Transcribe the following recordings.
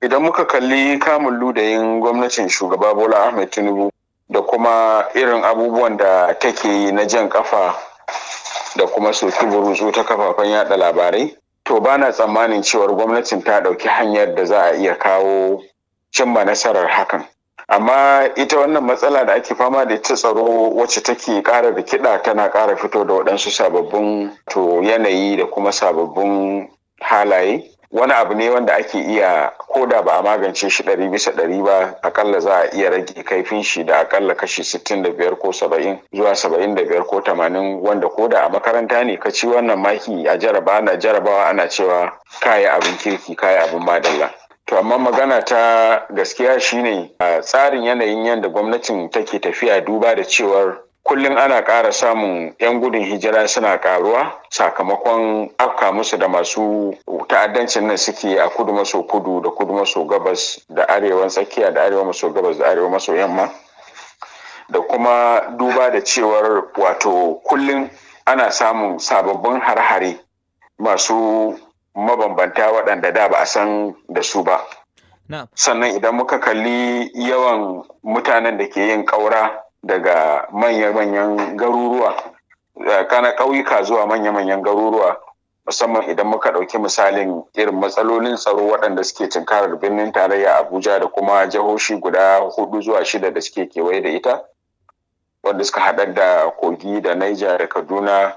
Idan muka kalli kamun ludayin gwamnatin shugaba Bola Ahmed Tinubu da kuma irin abubuwan da take yi na jan kafa da kuma soki burutsu ta kafafen yada labarai, to ba na tsammanin cewar gwamnatin ta ɗauki hanyar da za a iya kawo cimma nasarar hakan. Amma ita wannan matsala da ake fama da ita tsaro, wacce take ƙara rikida tana ƙara fito da waɗansu sababbin to yanayi da kuma sababbin halaye, wani abu ne wanda ake iya, ko da ba a magance shi 100% ba, akalla za a iya rage kaifin shi da akalla kashi 65 ko 70 zuwa 75 ko 80, wanda ko da a makaranta ne ka ci wannan maki a jaraba, ana jarabawa ana cewa kayi abin kirki, kayi abin madalla. To amma magana ta gaskiya shine a tsarin yanayin yadda gwamnatin take tafiya, duba da cewar kullum ana ƙara samun 'yan gudun hijira suna ƙaruwa sakamakon afka musu da masu ta'addancin nan suke a kudu maso kudu da kudu maso gabas da arewan tsakiya da arewa maso gabas da arewa maso yamma, da kuma duba da cewar wato kullum ana samun sababbin har-hare masu mabambanta waɗanda da ba a san da su ba. Sannan idan muka kalli yawan mutanen da ke yin ƙaura daga manya-manyan garuruwa, kana ƙauyuka zuwa manya-manyan garuruwa, musamman idan muka ɗauki misalin irin matsalolin tsaro waɗanda suke tunkarar birnin tarayya Abuja da kuma jihohi guda hudu zuwa shida da suke kewaye da ita, wanda suka haɗar da Kogi da Niger da Kaduna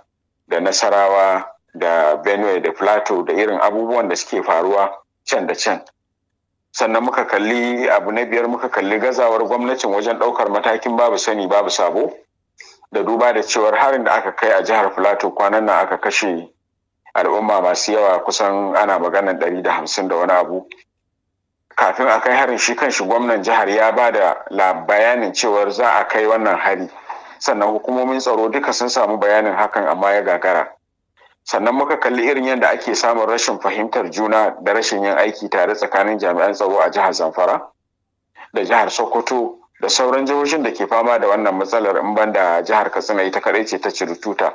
da Nasarawa da Benue da Plateau, da irin abubuwan da suke faruwa can da can. Sannan muka kalli abu na biyar, muka kalli gazawar gwamnatin wajen ɗaukar matakin babu sani babu sabo, da duba da cewar harin da aka kai a jihar Plateau kwanan nan, aka kashe al'umma masu yawa, kusan ana maganan 150 da wani abu. Kafin a kai harin, shi kanshi gwamnan jihar ya ba da bayanin cewar za a kai wannan hari, sannan hukumomin tsaro duka sun samu bayanin hakan, amma ya gagara. Sannan muka kalli irin yadda ake samun rashin fahimtar juna da rashin yin aiki tare tsakanin jami'an tsaro a jihar Zamfara da jihar Sokoto da sauran jihohin da ke fama da wannan matsalar, in banda jihar Katsina, ita kadai ce ta ciri tuta.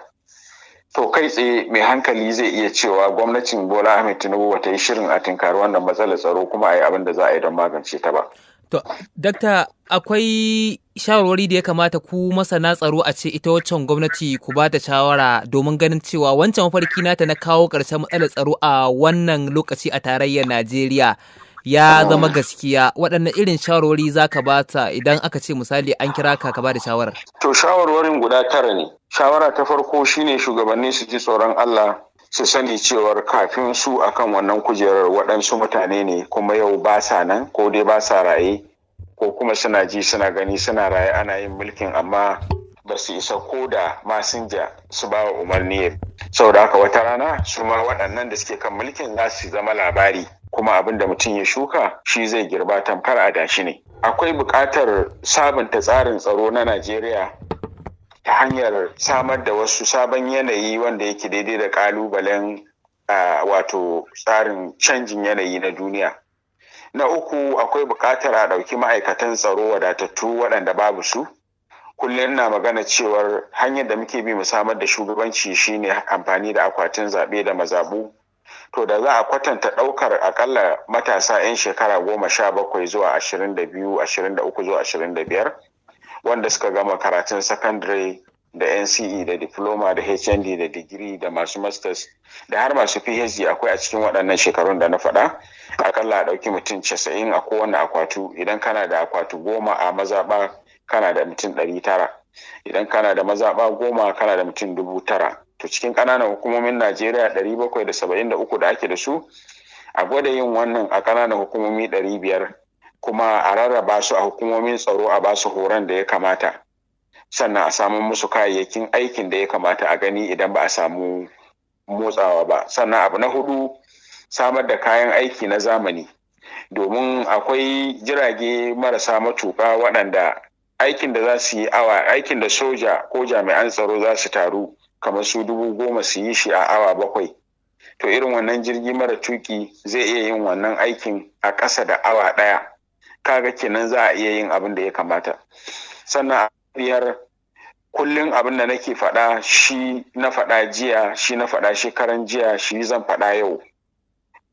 To kai tsaye mai hankali zai iya cewa gwamnatin Bola Ahmed Tinubu bata yi shirin a tinkari wannan matsalar tsaro kuma a yi abin da za a yi don magance ta ba. To, Dakta, akwai shawarwari da ya kamata ku masana tsaro a ce ita waccan gwamnati ku ba ta shawara domin ganin cewa wancan mafarki nata na kawo ƙarshen matsalar tsaro a wannan lokaci a tarayyar Najeriya ya zama gaskiya. Waɗanne irin shawarwari za ka ba ta idan aka ce misali an kira ka ka ba da shawarar? To shawarwarin guda tara ne. Shawara ta farko shine shugabanni su ji tsoron Allah, su sani cewar kafin su akan wannan kujerar waɗansu mutane ne, kuma yau ba sa nan, ko dai ba sa raye, ko kuma suna ji suna gani suna raye ana yin mulkin, amma ba su isa ko da masinja su ba wa umarni. Saboda haka wata rana su ma waɗannan da suke kan mulkin za su zama labari, kuma abin da mutum ya shuka shi zai girba, tamkar adashi ne. Akwai buƙatar sabunta tsarin tsaro na Najeriya ta hanyar samar da wasu sabon yanayi wanda yake daidai da kalubalen wato tsarin canjin yanayi na duniya. Na uku, akwai buƙatar a ɗauki ma'aikatan tsaro wadatattu waɗanda babu su. Kullum ina magana cewar hanyar da muke bi mu samar da shugabanci shine amfani da akwatin zaɓe da mazaɓu. To da za a kwatanta ɗaukar akalla matasa 'yan shekara 17 zuwa 22, 23 zuwa 25, wanda suka gama karatun sakandare da NCE da diploma da HND da digiri da masu masters da har masu PhD akwai a cikin waɗannan shekarun da na faɗa, akalla a ɗauki mutum 90 a kowane akwatu. Idan kana da akwatu 10 a mazaɓa, kana da mutum 900. Idan kana da mazaɓa 10, kana da mutum 9,000. To cikin ƙananan hukumomin Najeriya 773 da ake da su, a gwada yin wannan a ƙananan hukumomi 500, kuma a rarraba su a hukumomin tsaro, a basu horon da ya kamata, sannan a samu musu kayayyakin aikin da ya kamata, a gani idan ba a samu motsawa ba. Sannan abu na hudu, samar da kayan aiki na zamani, domin akwai jirage marasa matuƙa waɗanda aikin da za su yi awa, aikin da soja ko jami'an tsaro za su taru kamar su 10,000 su yi shi a awa 7, to irin wannan jirgi mara tuki zai iya yin wannan aikin a ƙasa da awa 1. Kaga kenan za a iya yin abin da ya kamata. Sannan biyar, kullum abin da nake faɗa shi na faɗa jiya, shi na faɗa shekaran jiya, shi zan faɗa yau.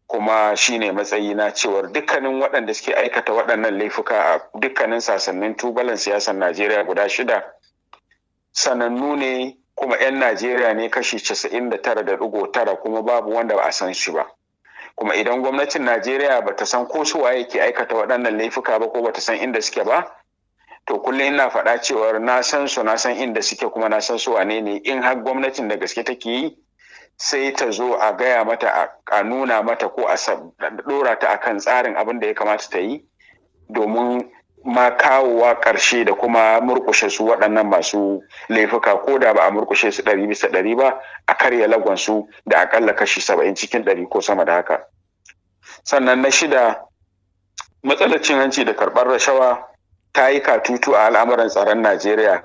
Kuma shine matsayi na cewar dukkanin waɗanda suke aikata waɗannan laifuka a dukkanin sasannin tubalan siyasar Najeriya guda 6 sanannu ne, kuma 'yan Najeriya ne kashi 99.9, kuma babu wanda ba a san shi ba. Kuma idan gwamnatin Najeriya ba ta san ko su waye ke aikata waɗannan laifuka ba ko ba ta san inda suke ba, to kullum ina faɗa cewar na san su, na san inda suke, kuma na san su wane ne. In har gwamnatin da gaske take yi, sai ta zo a gaya mata, a nuna mata, ko a ɗora ta akan tsarin abin da ya kamata ta yi domin ma kawowa ƙarshe da kuma murƙushe su waɗannan masu laifuka, ko da ba a murƙushe su 100% ba, a karya lagonsu da aƙalla kashi 70% ko sama da haka. Sannan na 6, matsalar cin hanci da karɓar rashawa ta yi katutu a al'amuran tsaron Najeriya,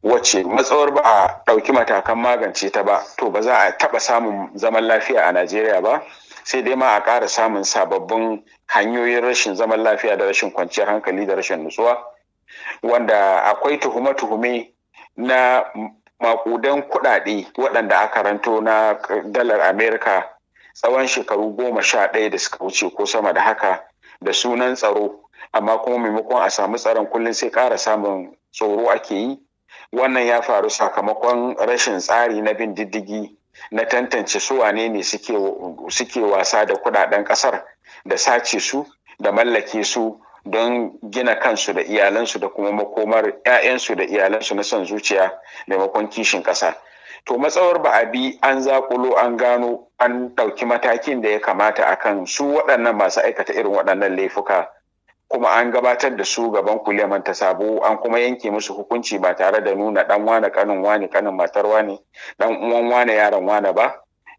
wacce matsawar ba a ɗauki matakan magance ta ba, to ba za a taɓa samun zaman lafiya a Najeriya ba, sai dai ma a ƙara samun sababbin hanyoyin rashin zaman lafiya da rashin kwanciyar hankali da rashin nutsuwa, wanda akwai tuhume-tuhume na maƙudan kuɗaɗe waɗanda aka ranto na dalar Amerika tsawon shekaru 11 da suka wuce ko sama da haka da sunan tsaro, amma kuma maimakon a samu tsaron kullum sai ƙara samun tsoro ake yi. Wannan ya faru sakamakon rashin tsari na bin diddigi na tantance su wane ne suke wasa da kudaden kasar da sace su da mallake su don gina kansu da iyalansu da kuma makomar 'ya'yansu da iyalansu na son zuciya maimakon kishin ƙasa. To matsawar ba a bi an zakulo an gano an ɗauki matakin da ya kamata akan su waɗannan masu aikata irin waɗannan laifuka, kuma an gabatar da su gaban kuliyaman ta sabo, an kuma yanke musu hukunci ba tare da nuna dan wane kanin wane kanin matar wane dan uwan wane yaron wane ba,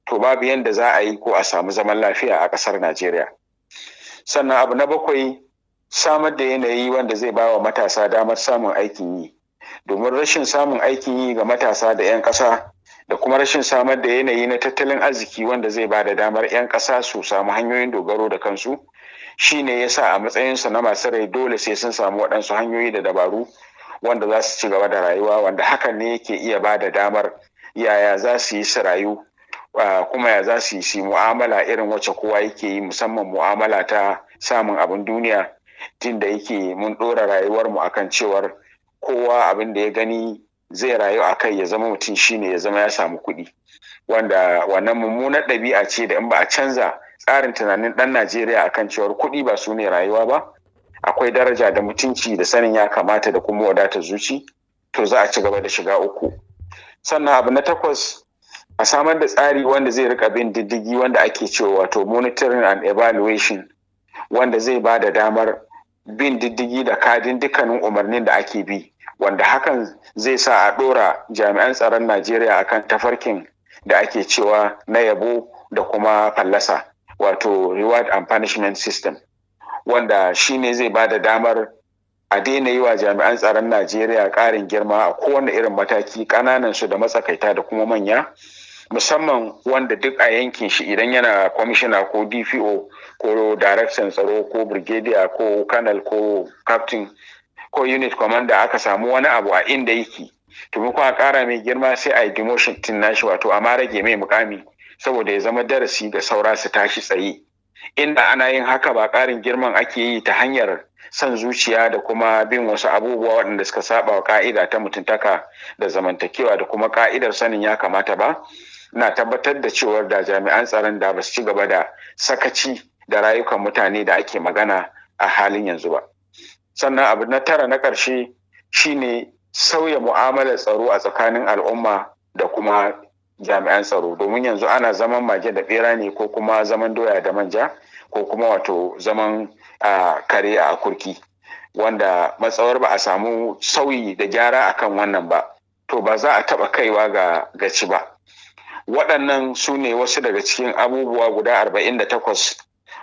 to babu yanda za a yi ko a samu zaman lafiya a kasar Najeriya. Sannan abu na 7, samar da yanayi wanda zai bawa matasa damar samun aikin yi, domin rashin samun aikin yi ga matasa da 'yan ƙasa da kuma rashin samar da yanayi na tattalin arziki wanda zai ba da damar 'yan ƙasa su samu hanyoyin dogaro da kansu, shi ne ya sa a matsayinsu na masu rai dole sai sun samu waɗansu hanyoyi da dabaru wanda za su ci gaba da rayuwa, wanda hakan ne yake iya ba da damar yaya za su yi su rayu, kuma ya za su yi mu'amala irin wacce kowa yake yi, musamman mu'amala ta samun abin duniya, tun da yake mun ɗora rayuwarmu akan cewar kowa abin da ya gani zai rayu a kai ya zama mutum shine ya zama ya samu kuɗi, wanda wannan mummunar ɗabi'a ce da in ba a canza tsarin tunanin ɗan Najeriya akan cewar kuɗi ba su ne rayuwa ba, akwai daraja da mutunci da sanin ya kamata da kuma wadatar zuci, to za a ci gaba da shiga uku. Sannan abu na 8, a samar da tsari wanda zai rika bin diddigi wanda ake cewa wato monitoring and evaluation, wanda zai ba da damar bin diddigi da kadin dukkanin umarnin da ake bi, wanda hakan zai sa a ɗora jami'an tsaron Najeriya akan tafarkin da ake cewa na yabo da kuma fallasa, wato reward and punishment system, wanda shine zai ba da damar a daina yi wa jami'an tsaron Najeriya ƙarin girma a kowane irin mataki, ƙananan su da matsakaita da kuma manya, musamman wanda duk a yankin shi idan yana kwamishina ko DPO ko daraktan tsaro ko brigadier ko colonel ko captain ko unit commander aka samu wani abu a inda yake, to maimakon a ƙara mai girma sai a yi demotion tin nashi, wato a ma rage mai mukami saboda ya zama darasi ga saura su tashi tsaye. Inda ana yin haka ba ƙarin girman ake yi ta hanyar son zuciya da kuma bin wasu abubuwa waɗanda suka saba wa ka'ida ta mutuntaka da zamantakewa da kuma ka'idar sanin ya kamata ba, na tabbatar da cewar da jami'an tsaron da ba su ci gaba da sakaci da rayukan mutane da ake magana a halin yanzu ba. Sannan abu na 9 na ƙarshe shine sauya mu'amalar tsaro a tsakanin al'umma da kuma jami'an tsaro, domin yanzu ana zaman mage da bera ne ko kuma zaman doya da manja ko kuma wato zaman kare a kurki, wanda matsawar ba a samu sauyi da gyara akan wannan ba, to ba za a taɓa kaiwa ga gaci ba. Waɗannan su ne wasu daga cikin abubuwa guda 48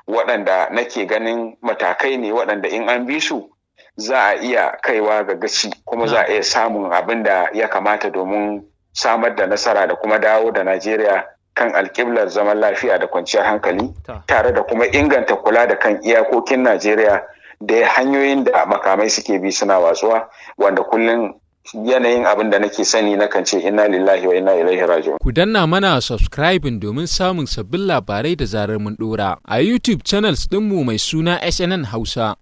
waɗanda nake ganin matakai ne waɗanda in an bi su za a iya kaiwa ga gaci, kuma za a iya samun abin da ya kamata domin samar da nasara da kuma dawo da Najeriya kan alƙiblar zaman lafiya da kwanciyar hankali, tare da kuma inganta kula da kan iyakokin Najeriya da hanyoyin da makamai suke bi suna watsuwa, wanda kullum Yanayin abin da nake sani na kan ce inna lillahi wa inna ilaihi raji'un. Ku danna mana subscribing domin samun sabbin labarai da zarar mun dora a YouTube channels ɗinmu mai suna SNN Hausa.